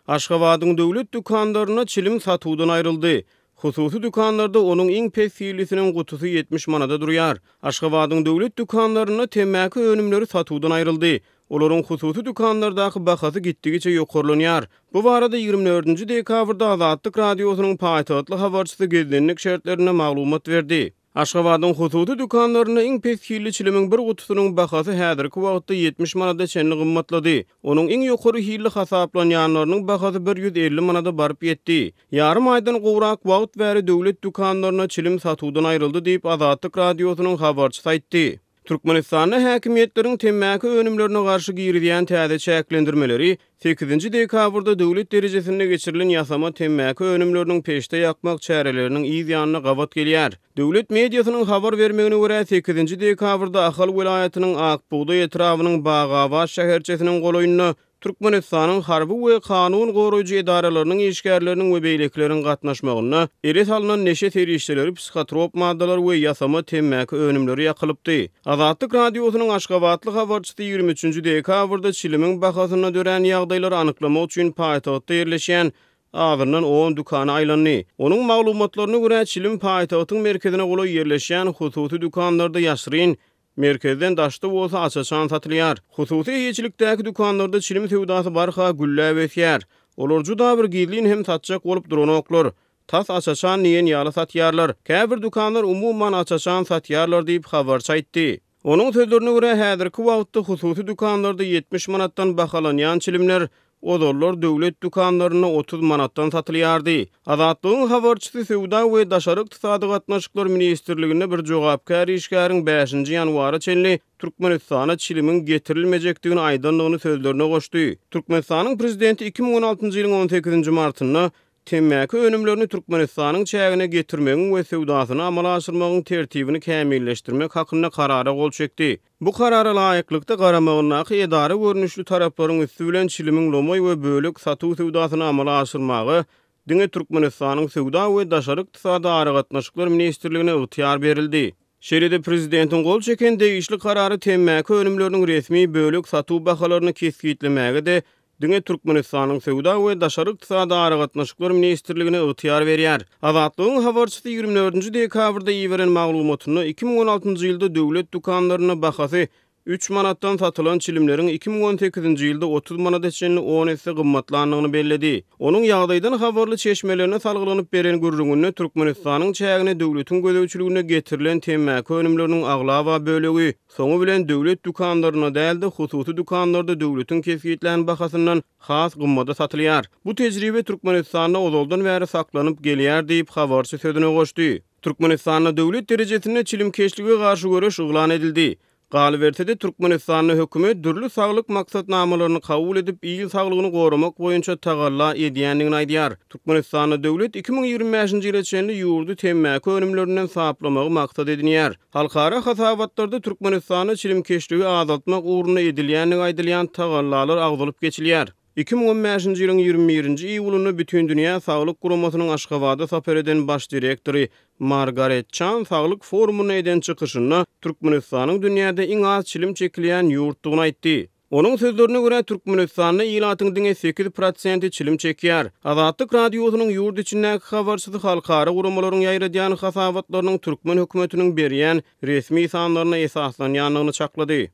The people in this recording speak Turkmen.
Aşgabadyň döwlet dükanlarynda çilim satuwdan aýryldy. Hususy dükanlarda onuň iň pes hillisiniň gutusy 70 manada durýar. Aşgabadyň döwlet dükanlarynda temmäki önümleri satuwdan aýryldy. Olaryň hususy dükanlardaky bahasy gitdigiçe ýokarlanýar. Bu barada 24-nji dekabrda Azatlyk Radiosynyň paýtagtly habarçysy gizlinlik şertlerinde maglumat berdi. Aşgabadyň hususy dükanlarynda iň pes hilli çilimiň bir gutusynyň bahasy häzirki wagtda 70 manada çenli gymmatlady. Onuň iň ýokary hilli hasaplanýanlarynyň bahasy 150 manada baryp ýetdi. Ýarym aýdan gowrak wagt bäri döwlet dükanlarynda çilim satuwdan aýryldy diýip, Azatlyk Radiosynyň habarçysy aýtdy. Türkmenistanda häkimiýetleriň temmäki önümlerine garşy girizýän täze çäklendirmeleri sekizinji dekabrda döwlet derejesinde geçirilen ýasama temmäki önümleriniň peçde ýakmak çäreleriniň yz ýanyna gabat gelýär. Döwlet mediasynyň habar bermegine görä, sekizinji dekabrda Ahal welaýatynyň Ak bugdaý etrabynyň Bagabat şäherçesiniň golaýynda Türkmenistanyň harby we kanun goraýjy edaralarynyň işgärleriniň we beýlekileriň gatnaşmagynda ele salnan neşe serişdeleri, psihotrop maddalar we ýasama temmäki önümleri ýakylypdy. Azatlyk Radiosynyň aşgabatly habarçysy 23 dekabrda çilimiň bahasynda dörän ýagdaýlary anyklamak üçin paýtagtda ýerleşýän azyndan on dükana aýlandy. Onuň maglumatlaryna görä, çilim paýtagtyň merkezine golaý ýerleşýän hususy dükanlarda ýaşyryn Merkezden daşda bolsa aç-açan satylýar. Hususy eýeçilikdäki dükanlarda çilim söwdasy barha gülläp ösýär. Olar juda bir gizlin hem satjak bolup duranoklar. Tas aç-açan diýen ýaly satýarlar. Käbir dükanlar umuman aç-açan satýarlar diýip, habarçy aýtdy. Onuň sözlerine görä, häzirki wagtda hususy dükanlarda 70 manatdan bahalanýan çilimler Ozallar döwlet dükanlarynda 30 manatdan satylýardy. Azatlygyň habarçysy Söwda we daşary ykdysady gatnaşyklar ministrliginde bir jogapkär işgäriň bäşinji ýanwara çenli Türkmenistana çilimiň getirilmejekdigini aýdandygyny sözlerine goşdy. Türkmenistanyň prezidenti 2016-njy ýylyň on sekizinji martynda Temmäki önümlerini Türkmenistanyň çägine getirmegiň we söwdasyny amala aşyrmagyň tertibini kämilleşdirmek hakynda Karara gol çekdi. Bu Karara laýyklykda, garamagyndaky edara görnüşli taraplaryň üsti bilen çilimiň lomaý we bölek satuw söwdasyny amala aşyrmaga diňe Türkmenistanyň Söwda we daşary ykdysady aragatnaşyklar ministrligine ygtyýar berildi. Şeýle-de prezidentiň gol çeken degişli Karary temmäki önümleriniň resmi bölek satuw bahalaryny kesgitlemäge-de Diňe Türkmenistanyň Söwda we daşary ykdysady aragatnaşyklar ministrligine ygtyýar berýär. Azatlygyň habarçysy 24-nji dekabrda iberen maglumatynda 2016-njy ýylda döwlet dükanlarynda bahasy üç manatdan satylan çilimleriň 2018-nji ýylda 30 manada çenli on esse gymmatlandygyny belledi. Onuň ýagdaýdan habarly çeşmelerine salgylanyp beren gürrüňinde Türkmenistanyň çägine döwletiň gözegçiliginde getirilen temmäki önümleriniň aglaba bölegi Soňy bilen döwlet dükanlarynda däl-de, hususy dükanlarda döwletiň kesgitlän bahasyndan has gymmada satylýar. Bu tejribe Türkmenistanda ozaldan bäri saklanyp gelýär diýip, habarçy sözüne goşdy. Türkmenistanda döwlet derejesinde çilimkeşlige garşy göreş yglan edildi. Galyberse-de, Türkmenistanda hökümet dürli saglyk maksatnamalaryny kabul edip, il saglygyny goramak boýunça tagalla edýändigini aýdýar. Türkmenistanda döwlet 2025-nji ýyla çenli ýurdy temmäki önümlerinden saplamagy maksat edinýär. Halkara hasabatlarda Türkmenistanda çilimkeşligi azaltmak ugrunda edilýändigi aýdylýan tagallalar agzalyp geçilýär. 2015-nji ýylyň 21-nji iýulynda Bütindünýä Saglyk Guramasynyň Aşgabada sapar eden baş direktory Margaret Çan saglyk forumynda eden çykyşynda Türkmenistanyň dünýäde iň az çilim çekilýän ýurtdugyny aýtdy. Onuň sözlerine görä, Türkmenistanda ilatyň diňe sekiz prosenti çilim çekýär. Azatlyk Radiosynyň ýurt içindäki habarçysy halkara guramalaryň ýaýradýan hasabatlarynyň türkmen hökümetiniň berýän resmi sanlaryna esaslanýandygyny çaklady.